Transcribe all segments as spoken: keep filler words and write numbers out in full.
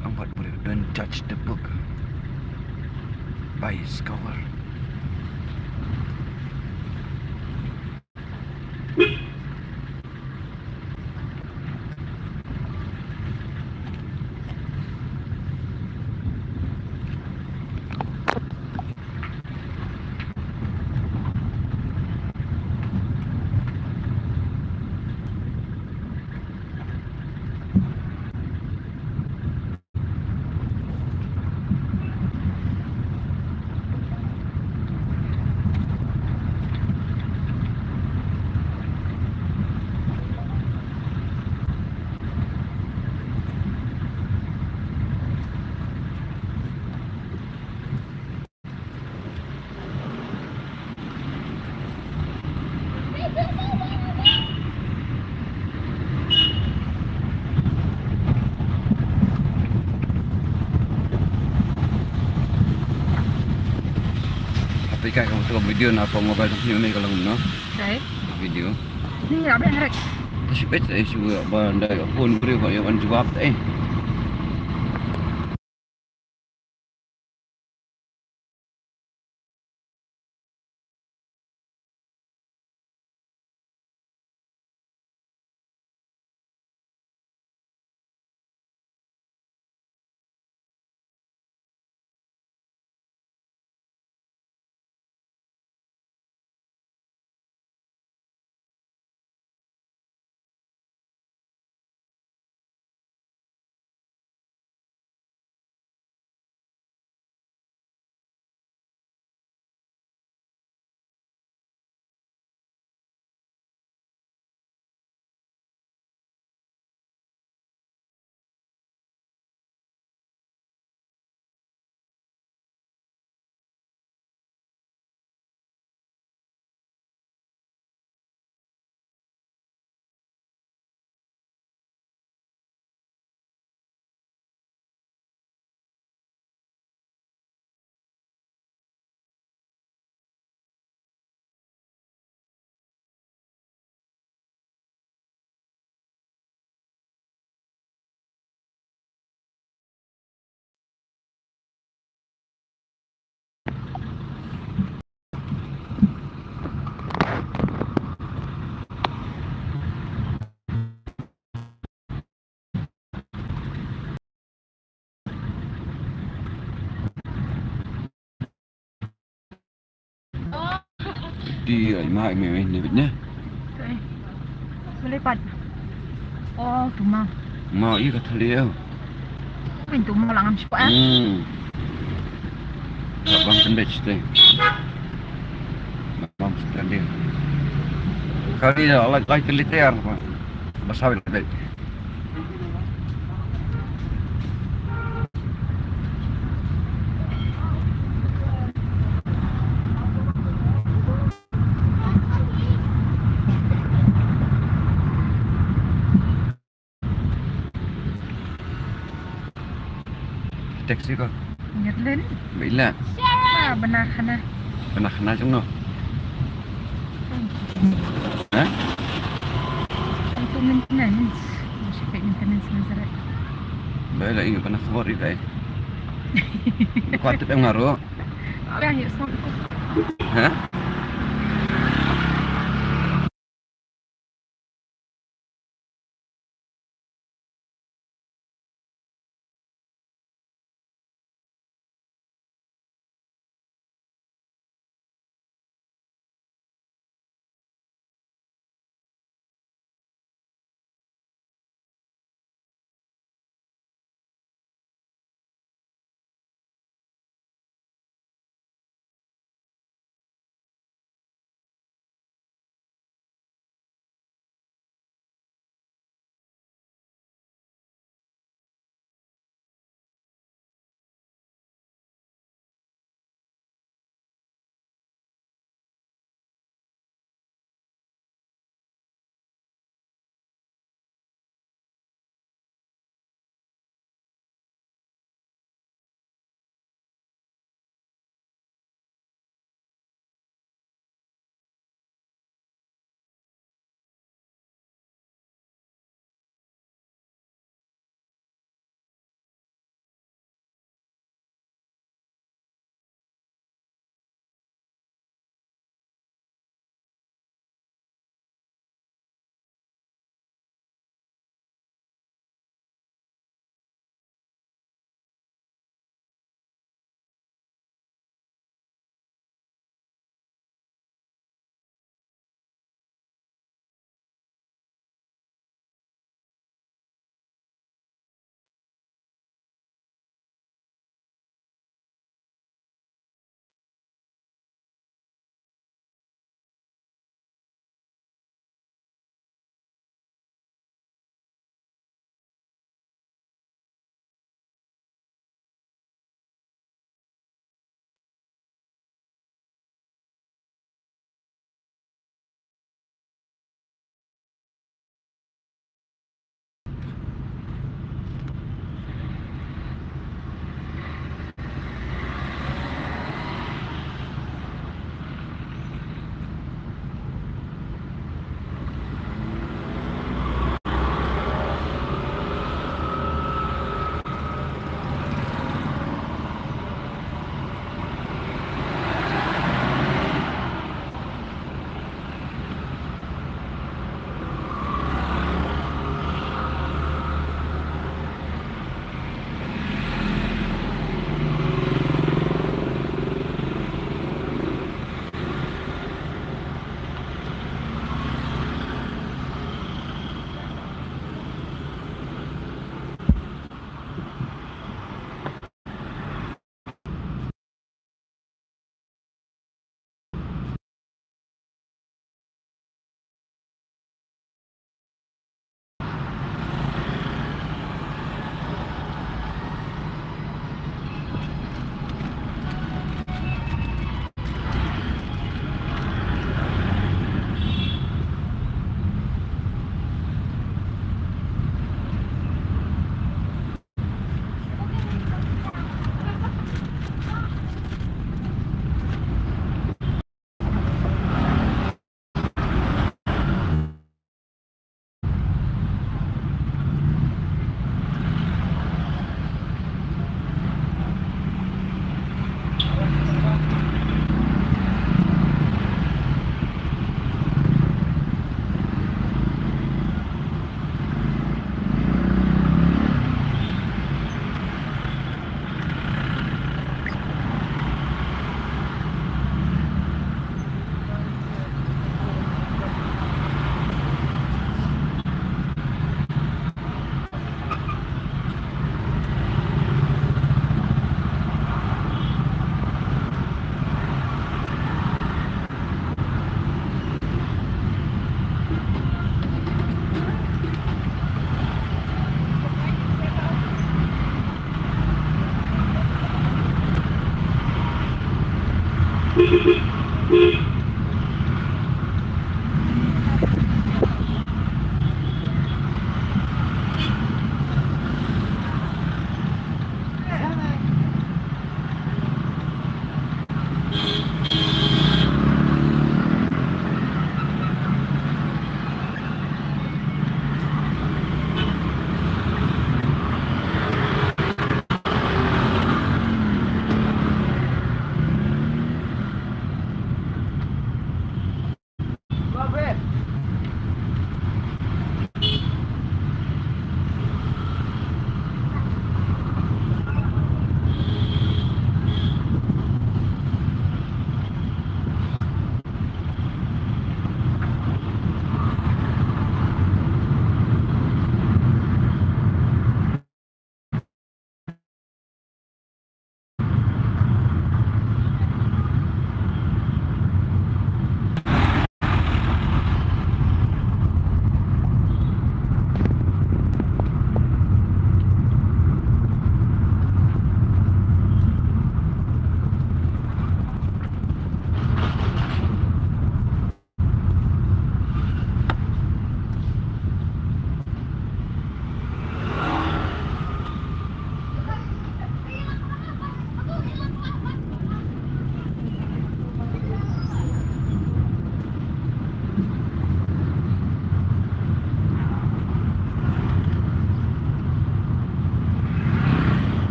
Ang pat briew, don't judge the book by its cover. Happy ka, kamu tengok video na apa mobile ni, ni kalau no. Dai. Video. Ni apa yang rek? Terus bet eh, cuba bandai phone beri buat yang jawab eh. Di ai mai mai ne ne. Melipat. Oh, tu ma. Ma i ka thali ya. Main tu ma lang am siapa? Hmm. Ka bang pendek sih. Bang pendek. Kali ya, like, like liter. Basa pendek. Taxi ko. Nyerlen. Bila? Ah, bana khana. Bana khana jong no. Ha? Itu maintenance. Masih kayak maintenance Nazareth. Baiklah, ingat bana khubor ri kai. Kuat tu em ngaro. Apa yang sok? Ha?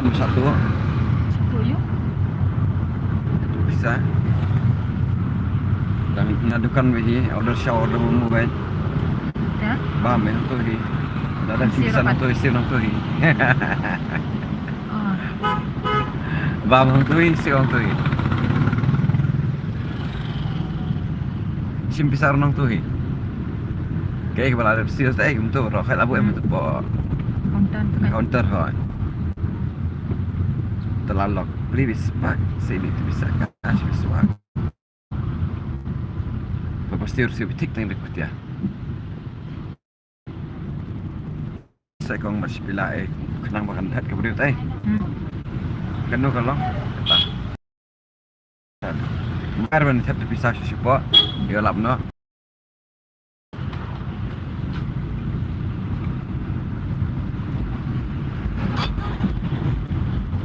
Satu. Satu, yo. Satu pisa. Dang na dukan ba hi, order sha order mobile. Bam hangto hi. Lada siew pisa nangto hi, siew nangto hi. Bam hangto hi, siew hangto hi. Shim pisa nangto hi. Kaei kaba la dep siew te, kumto, ro khai la buh em to po. Counter to. Counter hoi. Te la lok, please, bak, sei bit pisa, cash pisa. Ba ba siew siew bitik tang dek kutia. Sai kong ba shipila e, khnang ba kan thet ka briew tai. Kano ka long? Kata. Mar ban thet pisa shisha po. Ïa lap noh.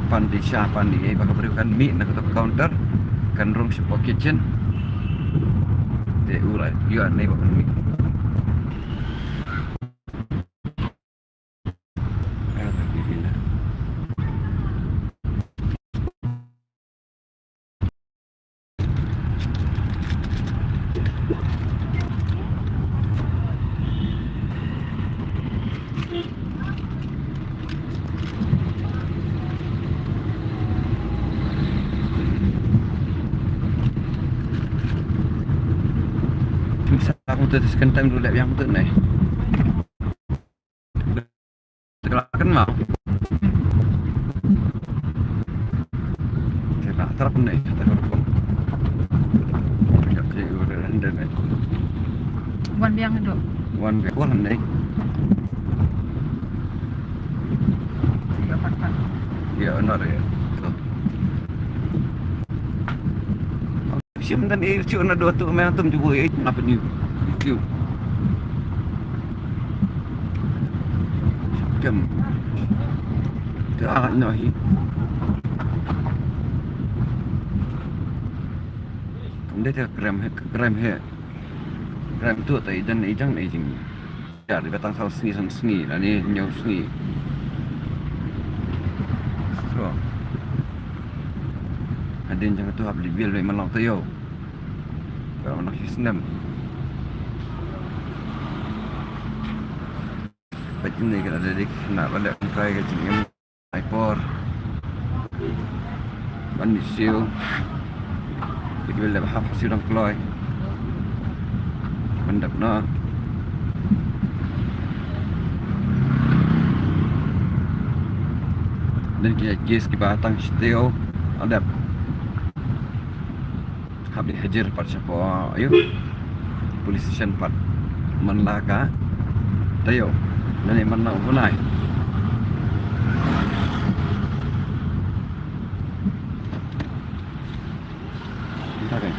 Pan di sha pan di, eh, ba ka briew kan mih na kato ka counter, kan rung sha po kitchen. Te u la ïoh ne ba kan mih. Sa aku tu second time dulu yang tu nai. Telah kan mau. Telah terap nai, terap. Ya, ya, udah, udah, udah. Wan biang tu. Wan biang, wan nai. Ya, benar ya. Betul. Shim dan i chu na do tu me tum ju bui na pynïu. Chu. Kem. Te a no hi. Kam de te krem he, krem he. Krem tu te i dan i jang i jing. Ïa, dei ba tang saw sngi san sngi, lane hynñiew sngi. So. Hadien jong katu hap leit bill beit man la u taïew. Ba man la shi snem. Bad kine ki la dei dik na ba leh kumtai ka jingim. Ai por. Ban mih siew. Dei ki ba leh ba hap siew dang kloi. Ban dep noh. Dei ki case kiba tang shi taïew. Ban dep. Hap leit hajir pat shapoh, ayu, police station pat. Man la ka taïew, lane man la u bnai. Ynda kai.